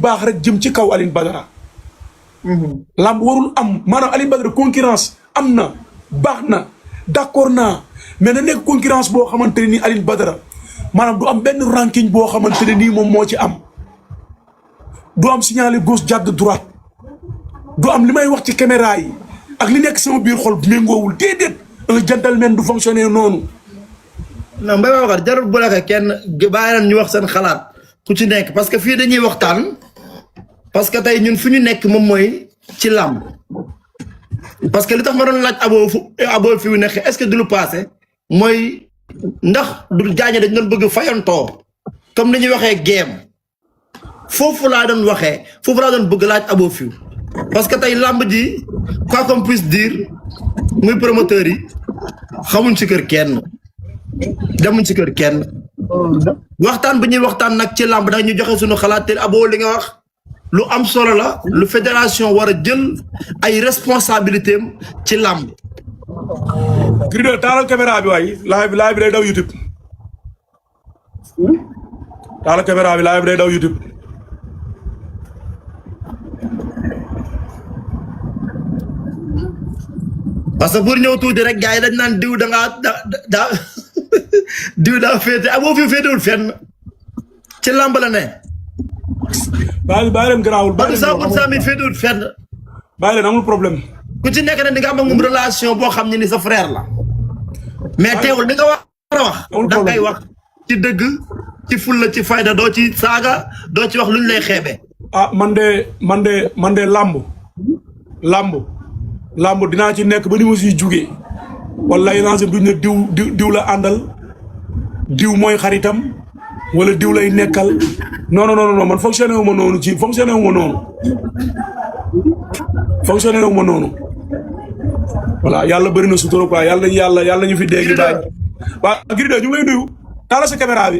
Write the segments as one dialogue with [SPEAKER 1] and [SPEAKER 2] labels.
[SPEAKER 1] baax rek jëm ci kaw Alioune Badara. lamb warul am maanaam Alioune Badara concurrence am na baax na d'accord naa mais na nekk concurrence boo xamante ne nii Alioune Badara maanaam du am benn ranking boo xamante ne nii moom moo ci am. du am signalé gauche jàdd droite du am li may wax ci caméra yi ak li nekk sama biir xol méngoowul déedéet un gentleman du fonctionner noonu.
[SPEAKER 2] non Mbaye Babacar jarul bu la kenn bàyyi leen ñu wax seen xalaat ku ci nekk parce que fii dañuy waxtaan parce que tey ñun fu ñu nekk moom mooy ci làmb parce que li tax ma doon laaj abo fi mu nekk est-ce que du lu passé mooy ndax du gaañe dañ doon bëgg fayantoo comme ni ñuy waxee game foofu laa doon waxee foofu laa doon bëgg laaj abo fi parce que tey làmb ji quoi qu'on puisse dire muy promoteurs yi xamuñ ci kër kenn demuñ ci kër kenn waxtaan bi ñuy waxtaan nag ci làmb da ñu joxe suñu xalaat te abo li nga wax lu am solo la lu fédération war a jël ay responsabilités am ci làmb.
[SPEAKER 1] Gris 2 taalal caméra bi waay live bi day daw YouTube. taalal caméra bi live bi day daw YouTube.
[SPEAKER 2] parce que pour ñëw tuuti rek gars yi dañ naan diw da daa diw daa féete abo fi féetewul fenn ci làmb la ne.
[SPEAKER 1] bàyyi leen garaawul
[SPEAKER 2] bàyyi leen féetewul fenn.
[SPEAKER 1] bàyyi leen amul problème.
[SPEAKER 2] ku ci nekk ne di nga am ak moom relation boo xam ne ni sa frère la. mais teewul di nga war a wax. da ngay wax ci dëgg ci fulla ci fayda doo ci saaga doo ci wax luñ lay xeebe.
[SPEAKER 1] ah man de làmb dinaa ci nekk ba ni ma siy jugee wallahi lancé duñ ne diw la àndal diw mooy xaritam wala diw lay nekkal non man fonctionné wu ma noonu voilà yàlla bëri na sutura quoi yàlla ñu fi dégg daal waaw Gris 2 ñu ngi lay nuyu taala sa caméra bi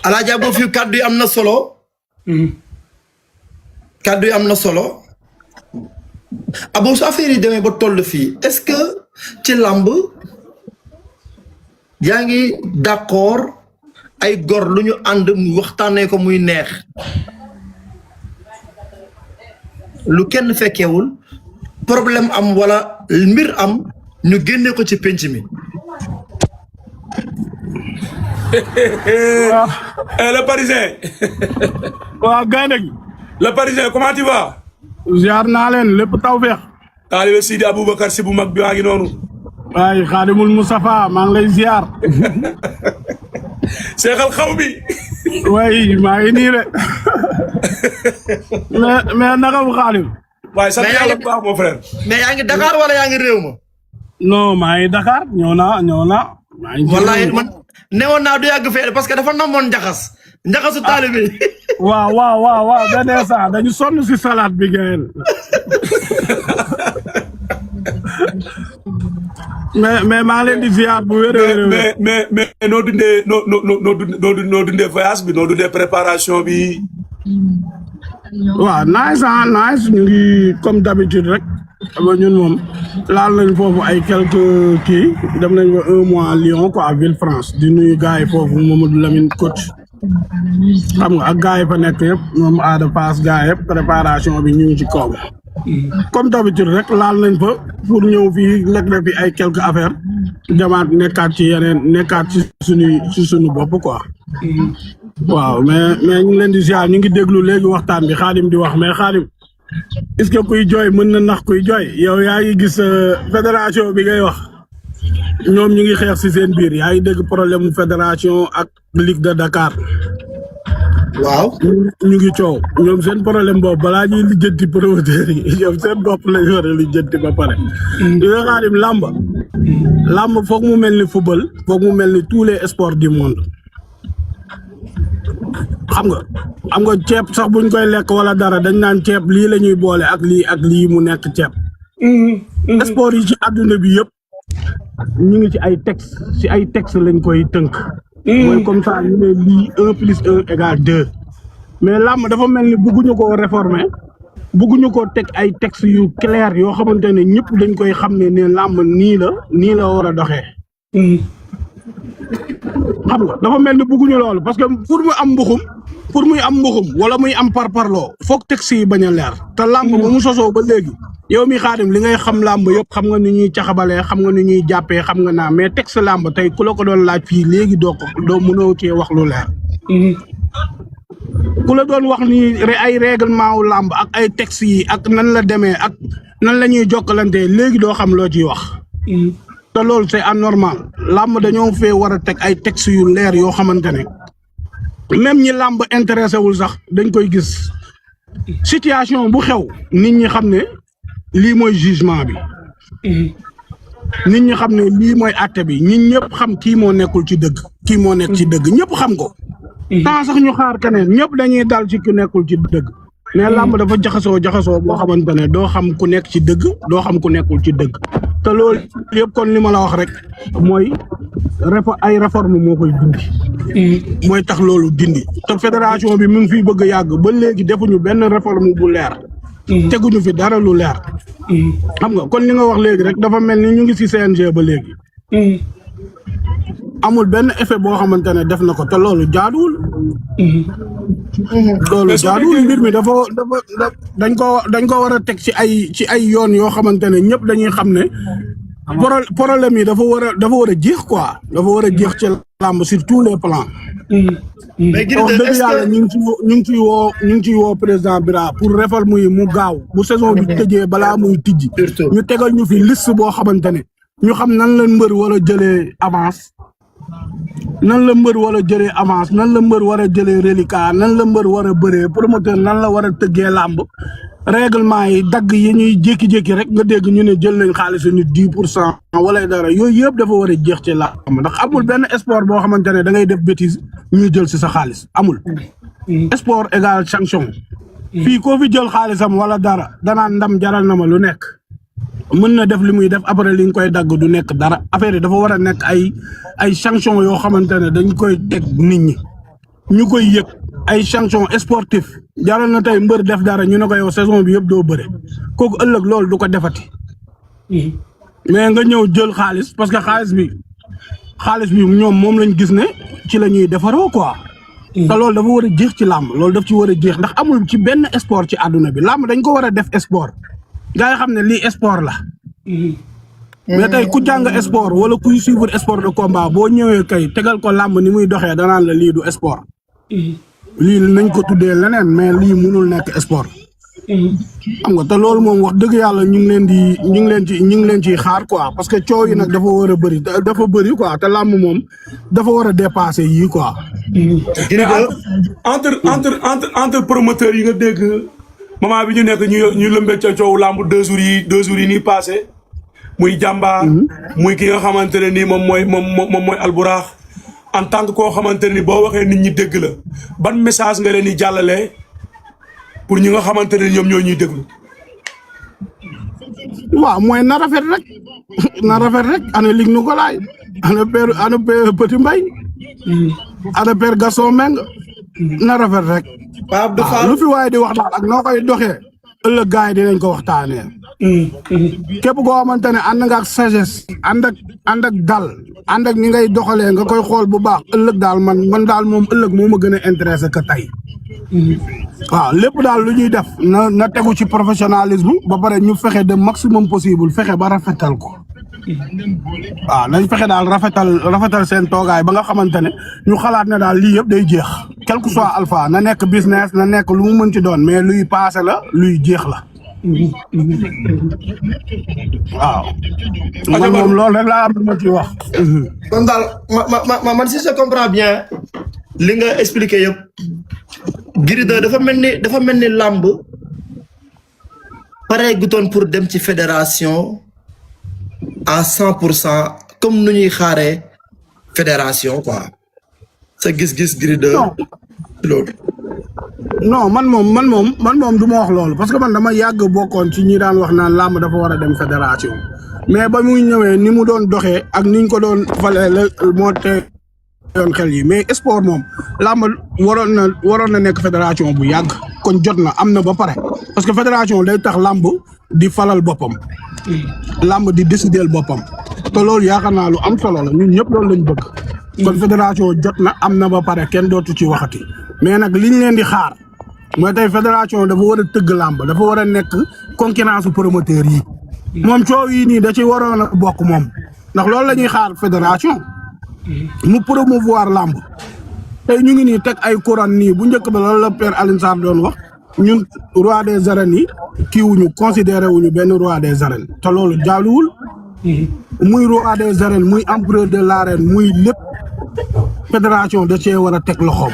[SPEAKER 2] Alaaji Abo fi kàddu yi am na solo. kàddu yi am na solo. Abo su affaire yi demee ba toll fii est-ce que ci làmb yaa ngi d'accord ay gor lu ñu ànd mu waxtaanee ko muy neex lu kenn fekkewul problème am wala mbir am ñu génne ko ci penc mi.
[SPEAKER 1] le Parisien.
[SPEAKER 3] waaw gaynde gi.
[SPEAKER 1] le Parisien comment tu vas.
[SPEAKER 3] ziar naa leen lépp tawfeex.
[SPEAKER 1] taalibe Sidi Aboubacar si bu mag bi maa ngi noonu.
[SPEAKER 3] waaye Xaadimul Mustafa maa ngi lay ziar.
[SPEAKER 1] seexal xaw bi.
[SPEAKER 3] waaye maa ngi nii de. mais naka bu Xaadim.
[SPEAKER 1] waaye sant yàlla bu baax mon frère.
[SPEAKER 2] mais yaa ngi Dakar wala yaa ngi réew ma.
[SPEAKER 3] non maa ngi Dakar ñëw naa. maa ngi
[SPEAKER 2] wallahi man newoon naa du yàgg fee parce que dafa namoon njaxasu taalibe yi.
[SPEAKER 3] waaw benn instant dañu sonn si salade bi ngeen. mais maa ngi leen di ziar bu wér.
[SPEAKER 1] mais noo dundee voyage bi noo dundee préparation bi.
[SPEAKER 3] waaw nice ñu ngi comme d'habitude rek. xam nga ñun moom laal nañ foofu ay quelques kii dem nañ ba 1 mois Lyon quoi à Villefranche di nuyu gars yi foofu Mamadou Lamine coach xam nga ak gars yi fa nekk yëpp moom aada pass gars yëpp préparation bi ñu ngi ci kaw comme d'habitude rek laal nañ fa pour ñëw fii lekk na fi ay quelques affaires jamaat nekkaat ci suñu bopp quoi. waaw mais ñu ngi leen di ziar ñu ngi déglu léegi waxtaan bi Xaadim di wax mais Xaadim est-ce que kuy jooy mën na nax kuy jooy yow yaa ngi gis fédération bi ngay wax ñoom ñu ngi xeex ci seen biir yaa ngi dégg problème fédération ak Ligue de Dakar.
[SPEAKER 2] waaw
[SPEAKER 3] ñu ngi coow ñoom seen problème boobu balaa ñuy lijjanti promoteurs yi ñoom seen bopp lañ war a lijjanti ba pare. di nga Xaadim làmb foog mu mel ni football foog mu mel ni tous les sports du monde. xam nga ceeb sax buñ koy lekk wala dara dañ naan ceeb lii la ñuy boole ak lii mu nekk ceeb. sport yi ci àdduna bi yëpp ñu ngi ci ay texte lañ koy tënk. mooy comme ça ñu ne lii 1 + 1 = 2 mais làmb dafa mel ni bëgguñu koo réformer bëgguñu koo teg ay textes yu clair yoo xamante ne ñëpp dañ koy xam ne làmb nii la war a doxee. xam nga dafa mel ni bëgguñu loolu parce que pour muy am mbuxum wala muy am parparloo foog textes yi bañ a leer te làmb ba mu sosoo ba léegi yow mi Xaadim li ngay xam làmb yëpp xam nga ni ñuy caxabalee xam nga ni ñuy jàppee xam nga naa mais texte làmb tey ku la ko doon laaj fii léegi doo mënoo cee wax lu leer. ku la doon wax ni ay règlement wu làmb ak ay textes yi ak nan la demee ak nan la ñuy jokkalantee léegi doo xam loo ciy wax. te loolu c'est anormal làmb dañoo fee war a teg ay textes yu leer yoo xamante ne même ñi làmb intéressé wul sax dañ koy gis situation bu xew nit ñi xam ne lii mooy jugement bi. nit ñi xam ne lii mooy àtte bi ñi ñëpp xam kii moo nekkul ci dëgg kii moo nekk ci dëgg ñëpp xam ko. tant sax ñu xaar keneen ñëpp dañuy dal ci ku nekkul ci dëgg. mais làmb dafa jaxasoo boo xamante ne doo xam ku nekk ci dëgg doo xam ku nekkul ci dëgg te loolu yëpp kon li ma la wax rek mooy ay réforme moo koy dindi. mooy tax loolu dindi te fédération bi mu ngi fiy bëgg a yàgg ba léegi defuñu benn réforme bu leer. teguñu fi dara lu leer. xam nga kon li nga wax léegi rek dafa mel ni ñu ngi ci CNG ba léegi. amul benn effet boo xamante ne def na ko te loolu jaaduwul. loolu jaaduwul mbir mi dañ ko war a teg ci ay yoon yoo xamante ne ñëpp dañuy xam ne problème yi dafa war a jeex quoi dafa war a jeex ci làmb sur tous les plans.
[SPEAKER 2] mais
[SPEAKER 3] wax dëgg yàlla ñu ngi ciy woo président Bira pour réforme yi mu gaaw bu saison bi tëjee balaa muy tijji. ñu tegal ñu fi liste boo xamante ne ñu xam nan la mbër war a jëlee avance. nan la mbër war a jëlee avance nan la mbër war a jëlee reliquat nan la mbër war a bëree promoteur nan la war a tëggee làmb règlement yi dagg yi ñuy jékki-jékki rek nga dégg ñu ne jël nañ xaalis nit 10% wala dara yooyu yëpp dafa war a jeex ci làmb ndax amul benn sport boo xamante ne da ngay def bêtise ñuy jël si sa xaalis amul. sport égal sanction. fii koo fi jël xaalisam wala dara danaan ndam jaral na ma lu nekk. mën na def li muy def après li nga koy dagg du nekk dara affaire yi dafa war a nekk ay sanction yoo xamante ne dañ koy teg nit ñi ñu koy yëg ay sanction sportif jaral na tey mbër def dara ñu ne ko yow saison bi yëpp doo bëre kooku ëllëg loolu du ko defati. mais nga ñëw jël xaalis parce que xaalis bi ñoom moom lañ gis ne ci la ñuy defaroo quoi. te loolu dafa war a jeex ci làmb loolu daf ci war a jeex ndax amul ci benn sport ci àdduna bi làmb dañ ko war a def sport. gaa yi xam ne lii sport la. mais tey ku jàng sport wala kuy suivre sport de combat boo ñëwee kay tegal ko làmb ni muy doxee danaan la lii du sport. lii nañ ko tuddee leneen mais lii mënul nekk sport. xam nga te loolu moom wax dëgg yàlla ñu ngi leen ciy xaar quoi parce que coow yi nag dafa war a bëri dafa bëri quoi te làmb moom dafa war a dépasser yii quoi.
[SPEAKER 1] entre promoteurs yi nga dégg. moment bi ñu nekk ñu lëmbee ca coow làmb 2 jours yi nii passé muy jàmbaar muy ki nga xamante ne nii moom mooy Alburax en tant que koo xamante ne ni boo waxee nit ñi dégg la ban message nga leen di jàllale pour ñi nga xamante ne ñoom ñoo ñuy déglu.
[SPEAKER 3] waaw mooy na rafet rek ana lig nu ko laay ana Petit Mbaye ana père Gaston Meng na rafet rek. lu fi waaye di waxtaan ak noo koy doxee ëllëg gars yi dinañ ko waxtaanee. képp koo xamante ne ànd nga ak sagesse ànd ak dal ànd ak ni ngay doxalee nga koy xool bu baax ëllëg daal man daal moom ëllëg moo ma gën a intéressé que tey. waaw lépp daal lu ñuy def na tegu ci professionnalisme ba pare ñu fexe de maximum possible fexe ba rafetal ko. waaw nañ fexe daal rafetal seen toogaay ba nga xamante ne ñu xalaat ne daal lii yëpp day jeex quel que soit alpha na nekk business na nekk lu mu mën ci doon mais luy passé la luy jeex la. waaw. man moom loolu rek laa am lu ma ciy wax.
[SPEAKER 2] kon daal man si je comprends bien li nga expliqué yëpp. Gris 2 dafa mel ni làmb pare gutoon pour dem ci fédération à 100% comme nu ñuy xaaree fédération quoi sa gis-gis Gris 2 loolu.
[SPEAKER 3] non man moom du ma wax loolu parce que man dama yàgg bokkoon ci ñi daan wax naan làmb dafa war a dem fédération mais ba muy ñëwee ni mu doon doxee ak niñ ko doon falee la moo te yoon xel yi mais sport moom làmb waroon na nekk fédération bu yàgg kon jot na am na ba pare parce que fédération day tax làmb di falal boppam làmb di décider boppam te loolu yaakaar naa lu am solo la ñun ñëpp loolu lañ bëgg kon fédération jot na am na ba pare kenn dootu ci waxati mais nag liñ leen di xaar mooy tey fédération dafa war a tëgg làmb dafa war a nekk concurrence promoteur yi moom coow yi nii da ci waroon a bokk moom ndax loolu la ñuy xaar fédération mu promouvoir làmb tey ñu ngi nii teg ay couronne nii bu njëkk ba loolu la père Alioune Sarr doon wax ñun roi des arènes yi kii wuñu considéré wuñu benn roi des arènes te loolu jaaluwul muy roi des arènes muy empereur de l'arène muy lépp fédération da cee war a teg loxoom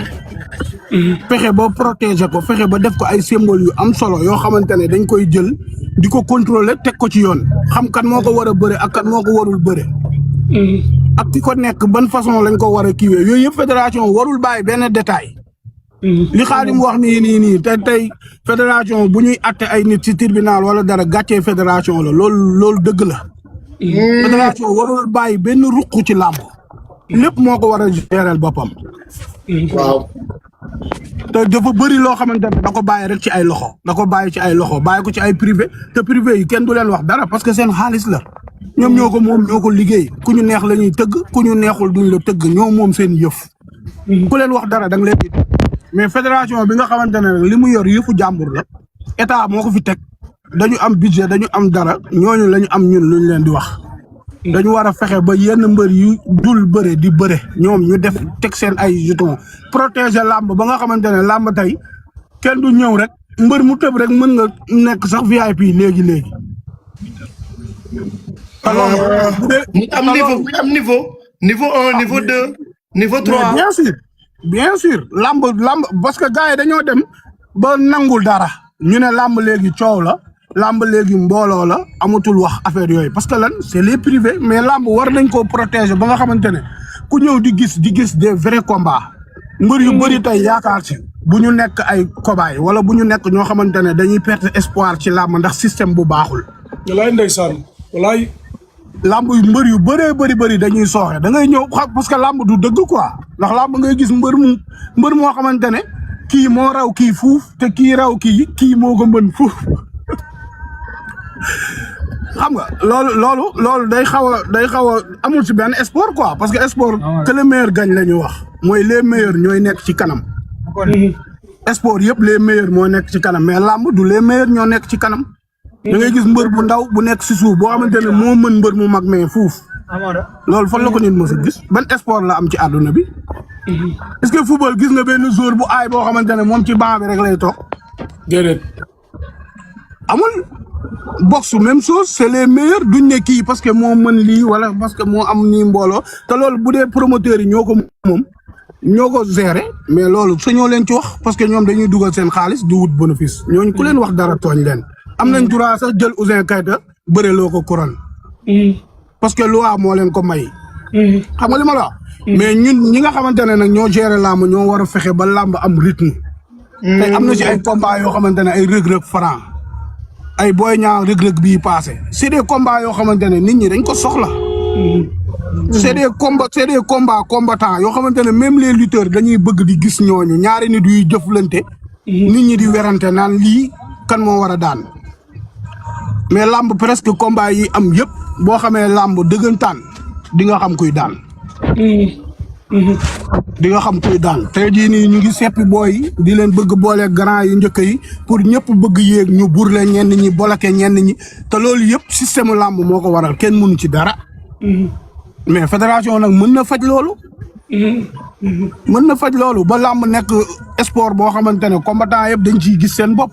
[SPEAKER 3] fexe ba protéger ko fexe ba def ko ay symbole yu am solo yoo xamante ne dañ koy jël di ko contrôler teg ko ci yoon xam kan moo ko war a bëre ak kan moo ko warul bëre ak ki ko nekk ban façon lañ ko war a kiiwee yooyu yëpp fédération warul bàyyi benn détail li Xaadim wax nii tey fédération bu ñuy atte ay nit ci tribunal wala dara gàccee fédération la loolu dëgg la fédération warul bàyyi benn ruq ci làmb lépp moo ko war a gérer boppam
[SPEAKER 2] waaw
[SPEAKER 3] te dafa bëri loo xamante ne da ko bàyyi rek ci ay loxo da ko bàyyi ci ay loxo bàyyi ko ci ay privé te privé yi kenn du leen wax dara parce que seen xaalis la ñoom ñoo ko moom ñoo ko liggéey ku ñu neex la ñuy tëgg ku ñu neexul duñ la tëgg ñoo moom seen yëf ku leen wax dara da nga leen di mais fédération bi nga xamante ne rek li mu yor yëfu jàmbur la état moo ko fi teg dañu am budget dañu am dara ñooñu la ñu am ñun luñ leen di wax dañu war a fexe ba yenn mbër yu dul bëre di bëre ñoom ñu def teg seen ay jetons protéger làmb ba nga xamante ne làmb tey kenn du ñëw rek mbër mu tëb rek mën nga nekk sax VIP léegi.
[SPEAKER 2] alors mu am niveau niveau 1 niveau 2 niveau 3.
[SPEAKER 3] bien sûr làmb parce que gars yi dañoo dem ba nangul dara ñu ne làmb léegi coow la. làmb léegi mbooloo la amatul wax affaire yooyu parce que lan c'est les privés mais làmb war nañ koo protéger ba nga xamante ne ku ñëw di gis des vrais combats mbër yu bëri tey yaakaar ci bu ñu nekk ay cobaye wala bu ñu nekk ñoo xamante ne dañuy perte espoir ci làmb ndax système bu baaxul.
[SPEAKER 1] walaay ndeysaan walaay.
[SPEAKER 3] làmb yu mbër yu bëree bëri dañuy sooxe da ngay ñëw parce que làmb du dëgg quoi ndax làmb ngay gis mbër moo xamante ne kii moo raw kii fuuf te kii raw kii moo ko mën fuuf. xam nga loolu day xaw a amul ci benn sport quoi parce que sport que le meilleur gagne la ñu wax mooy les meilleurs ñooy nekk ci kanam sport yëpp les meilleurs moo nekk ci kanam mais làmb du les meilleurs ñoo nekk ci kanam da ngay gis mbër bu ndaw bu nekk ci suuf boo xamante ne moo mën mbër mu mag mais fuuf loolu fan la ko nit mos a gis ban sport la am ci àdduna bi est-ce que football gis nga benn joueur bu aay boo xamante ne moom ci banc bi rek lay toog
[SPEAKER 1] déedéet
[SPEAKER 3] amul boxe même chose c'est les meilleurs duñ ne kii parce que moo mën lii wala parce que moo am nii mbooloo te loolu bu dee promoteurs yi ñoo ko moom ñoo ko gérer mais loolu sañoo leen ci wax parce que ñoom dañuy dugal seen xaalis di wut bénéfice ñooñu ku leen wax dara tooñ leen am nañ droit sax jël Ouzin Keita bëreloo ko couronne parce que loi moo leen ko may xam nga li ma la wax mais ñun ñi nga xamante ne nag ñoo gérer làmb ñoo war a fexe ba làmb am rythme tey am na ci ay combat yoo xamante ne ay rëg-rëg Franc ay Boy Niang rëg-rëg bii passé c'est des combats yoo xamante ne nit ñi dañ ko soxla c'est des combats combattants yoo xamante ne même les lutteurs dañuy bëgg di gis ñooñu ñaari nit yuy jëflante nit ñi di werante naan lii kan moo war a daan mais làmb presque combat yi am yëpp boo xamee làmb dëggantaan di nga xam kuy daan di nga xam kuy daan tey jii nii ñu ngi seppi booy di leen bëgg boole grand yu njëkk yi pour ñëpp bëgg yéeg ñu burle ñenn ñi bloqué ñenn ñi te loolu yëpp système làmb moo ko waral kenn mënu ci dara mais fédération nag mën na faj loolu mën na faj loolu ba làmb nekk sport boo xamante ne combattant yëpp dañ ciy gis seen bopp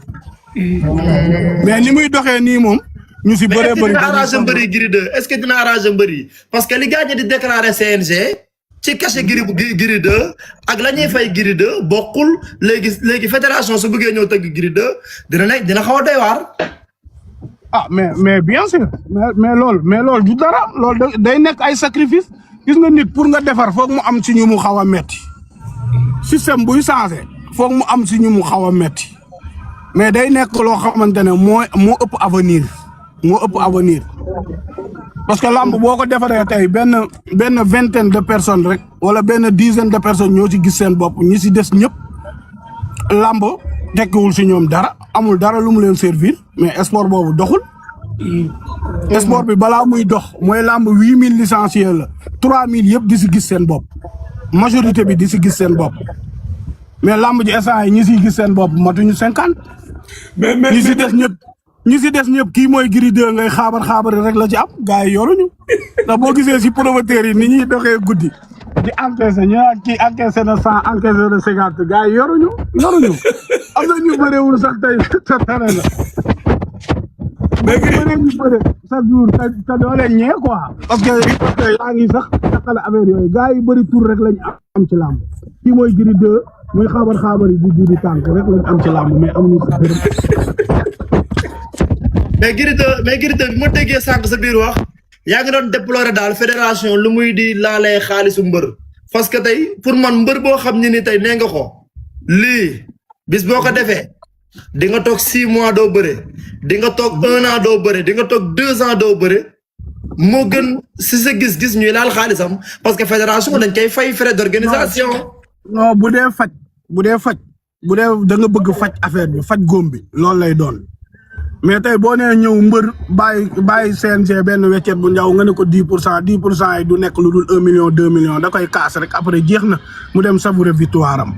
[SPEAKER 3] mais ni muy doxee nii moom ñu si bëree bëri
[SPEAKER 2] dina arrangé mbëri Gris 2 est-ce que dina arrangé mbëri parce que li gars ñi di déclaré CNG ci cachet Gris 2 ak la ñuy fay Gris 2 bokkul léegi fédération su bëggee ñëw tëgg Gris 2 dina xaw a doy waar.
[SPEAKER 3] mais bien sûr mais loolu du dara loolu day nekk ay sacrifice gis nga nit pour nga defar foog mu am si ñu mu xaw a metti système buy changé foog mu am si ñu mu xaw a metti mais day nekk loo xamante ne moo ëpp avenir parce que lamb boo ko defaree tey benn vingtaine de personnes rek wala benn dizaine de personnes ñoo ci gis seen bopp ñi si des ñëpp lamb tekkiwul si ñoom dara amul dara lu mu leen servir mais sport boobu doxul. sport bi balaa muy dox mooy lamb 8000 licenciés la 3000 yëpp di si gis seen bopp majorité bi di si gis seen bopp mais lamb ji instant yi ñi siy gis seen bopp matuñu 50.
[SPEAKER 1] mais
[SPEAKER 3] ñi si des ñëpp kii mooy Gris 2 ngay xaabar rek la ci am gars yi yoruñu ndax boo gisee si promoteurs yi ni ñuy doxee guddi di encaissé ñu naan kii encaissé na 100 encaissé na 50 gars yi yoruñu am na ñu bëreewul sax tey sa tane la mais bëree ñu bëre chaque jour te doo leen ñee quoi parce que yaa ngi sax taxale affaire yooyu gars yi bëri tur rek lañ am ci làmb kii mooy Gris 2 muy xaabar yi di tànk rek lañ am ci làmb mais amuñu si dërëm.
[SPEAKER 2] mais Gris 2 bi ma déggee sànq sa biir wax yaa ngi doon déplorer daal fédération lu muy di laalee xaalisu mbër parce que tey pour man mbër boo xam ne ni tey nee nga ko lii bis boo ko defee di nga toog 6 mois doo bëre di nga toog 1 an doo bëre di nga toog 2 ans doo bëre moo gën si sa gis-gis ñuy laal xaalisam parce que fédération dañ koy fay frais d'organisation.
[SPEAKER 3] non bu dee da nga bëgg faj affaire bi faj góom bi loolu lay doon. mais tey boo nee ñëw mbër bàyyi CNG benn weccet bu ndaw nga ne ko 10% yi du nekk lu dul 1 million 2 millions da koy kaas rek après jeex na mu dem savourer victoire am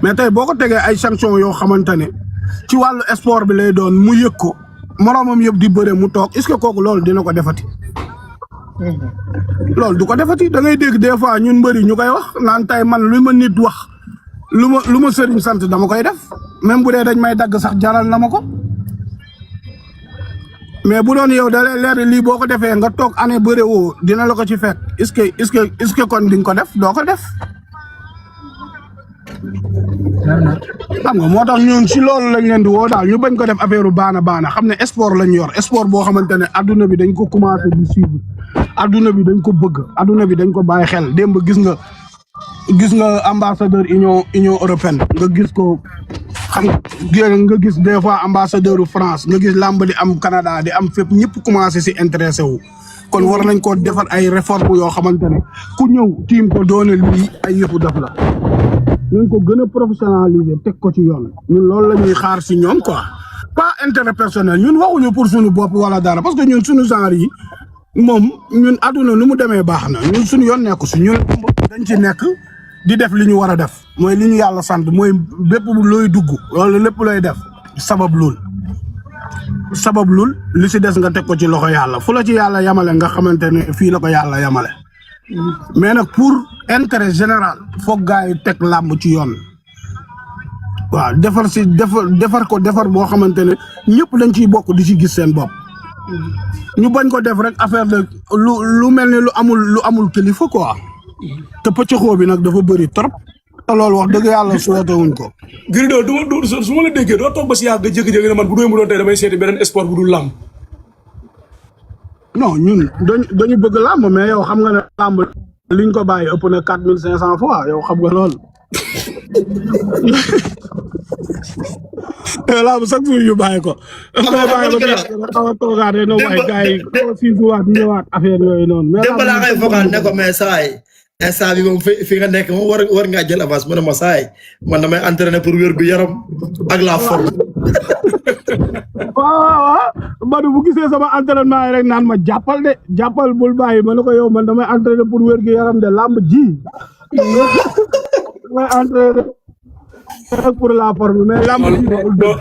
[SPEAKER 3] mais tey boo ko tegee ay sanctions yoo xamante ne ci wàllu sport bi lay doon mu yëg ko moroomam yëpp di bëre mu toog est-ce que kooku loolu dina ko defati. loolu du ko defati da ngay dégg des fois ñun mbëri ñu koy wax naan tey man lu ma nit wax lu ma sëriñ sant dama koy def même bu dee dañ may dagg sax jaral na ma ko. mais bu doon yow da lay leer lii boo ko defee nga toog année bëre woo dina la ko ci fekk est-ce que kon di nga ko def doo ko def. xam nga moo tax ñun si loolu lañ leen di woo daal ñu bañ ko def affaire baana xam ne sport lañ yor sport boo xamante ne adduna bi dañ ko commencé di suivre adduna bi dañ ko bëgg adduna bi dañ ko bàyyi xel démb gis nga ambassadeur union européenne nga gis ko. xam nga gis des fois ambassadeur France nga gis làmb di am Canada di am fépp ñëpp commencé si intéressé wu kon war nañ ko defar ay réforme yoo xamante ne ku ñëw tiim ko doone lii ay yëfu def la ñu ko gën a professionnaliser teg ko ci yoon ñun loolu la ñuy xaar si ñoom quoi pas intérêt personnel ñun waxuñu pour suñu bopp wala dara parce que ñun suñu genre yi moom ñun àdduna nu mu demee baax na ñun suñu yoon nekku si ñun dañ ci nekk di def li ñu war a def mooy li ñu yàlla sant mooy bépp looy dugg loolu lépp looy def sabab lul li si des nga teg ko ci loxo yàlla fu la ci yàlla yamale nga xamante ne fii la ko yàlla yamale mais nag pour intérêt général foog gaa yi teg làmb ci yoon waaw defar boo xamante ne ñëpp dañ ciy bokk di ci gis seen bopp ñu bañ ko def rek affaire de lu mel ni lu amul kilifa quoi te pëccëxoo bi nag dafa bëri trop te loolu wax dëgg yàlla souhaité wuñ ko.
[SPEAKER 1] Gris 2 su ma la déggee doo toog ba si yàgg nga jékki-jékki ne man bu doon tey damay seeti beneen sport bu dul làmb.
[SPEAKER 3] non ñun dañu bëgg làmb mais yow xam nga ne làmb liñ ko bàyyi ëpp na 4500 fois yow xam nga loolu. làmb chaque jour ñu bàyyi ko. xaw a toogaat rek noonu waaye gars yi xaw a siisuwaat ñëwaat affaire yooyu noonu. mais
[SPEAKER 2] démb laa koy foog ne ko mais saa yi instant bi moom fi nga nekk moom war ngaa jël avance mu ne ma saa yi man damay entraîner pour wér gu yaram ak la forme.
[SPEAKER 3] waaw Badou bu gisee sama entraînement yi rek naan ma jàppal bul bàyyi ma ne ko yow man damay entraîner pour wér gu yaram de làmb ji damay entraîner pour la forme mais làmb ji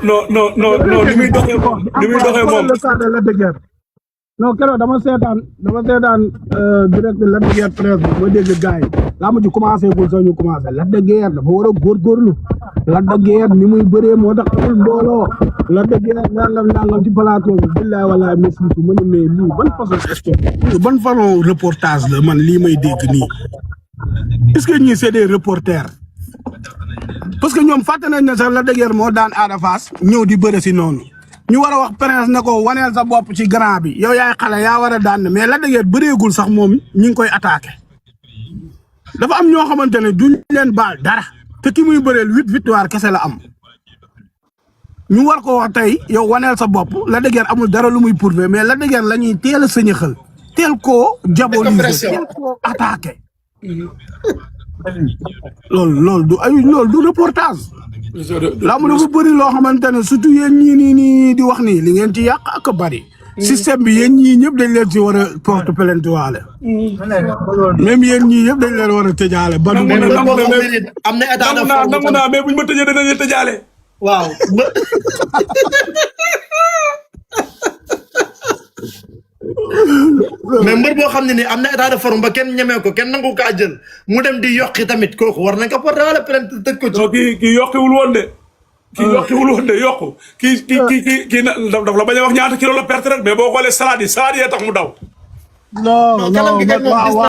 [SPEAKER 1] non li muy doxee moom
[SPEAKER 3] non keroog dama seetaan direct Lac de Guiers presse bi ma dégg gars yi làmb ji commencé gul sax ñu commencé Lac de Guiers dafa war a góorgóorlu Lac de Guiers ni muy bëree moo tax amul mbooloo Lac de Guiers nangam ci plateau bi billaay wallaay merci ma ne mais lii ban façon reportage la man lii may dégg nii est-ce que ñii c'est des reporters parce que ñoom fàtte nañ ne sax Lac de Guiers moo daan Ada Fass ñëw di bëre si noonu ñu war a wax Prince ne ko waneel sa bopp ci grand bi yow yaay xale yaa war a daan mais Lac de Guiers bëreegul sax moom ñi ngi koy attaqué dafa am ñoo xamante ne duñ leen baal dara te ki muy bëreel 8 victoire kese la am ñu war ko wax tey yow waneel sa bopp Lac de Guiers amul dara lu muy prouvé mais Lac de Guiers la ñuy teel a sëñëxal teel koo diaboliser
[SPEAKER 2] pression.
[SPEAKER 3] teel koo attaqué loolu du reportage laa mu dafa bëri loo xamante ne surtout yéen ñii nii di wax nii li ngeen ci yàq ak bari système bi yéen ñii ñëpp dañ leen ci war a porte plainte waale même yéen ñii ñëpp dañ leen war a tëjaale ba du
[SPEAKER 2] mbër boo xam ne nit am na état de forme
[SPEAKER 1] nangu naa mais buñ ma tëjee danañ tëjaale
[SPEAKER 2] waaw mais mbër boo xam ne ni am na état de forme ba kenn ñemee ko kenn nangu kaa jël mu dem di yokki tamit kooku war nañ ko porter wala plainte tëj ko ci.
[SPEAKER 1] non kii yokkiwul woon de. kii yokkiwul woon de yokku. kii daf la bañ a wax ñaata kilo la perte rek mais boo xoolee salade yi yee tax mu daw.
[SPEAKER 3] non
[SPEAKER 2] kanam gi kay moom gis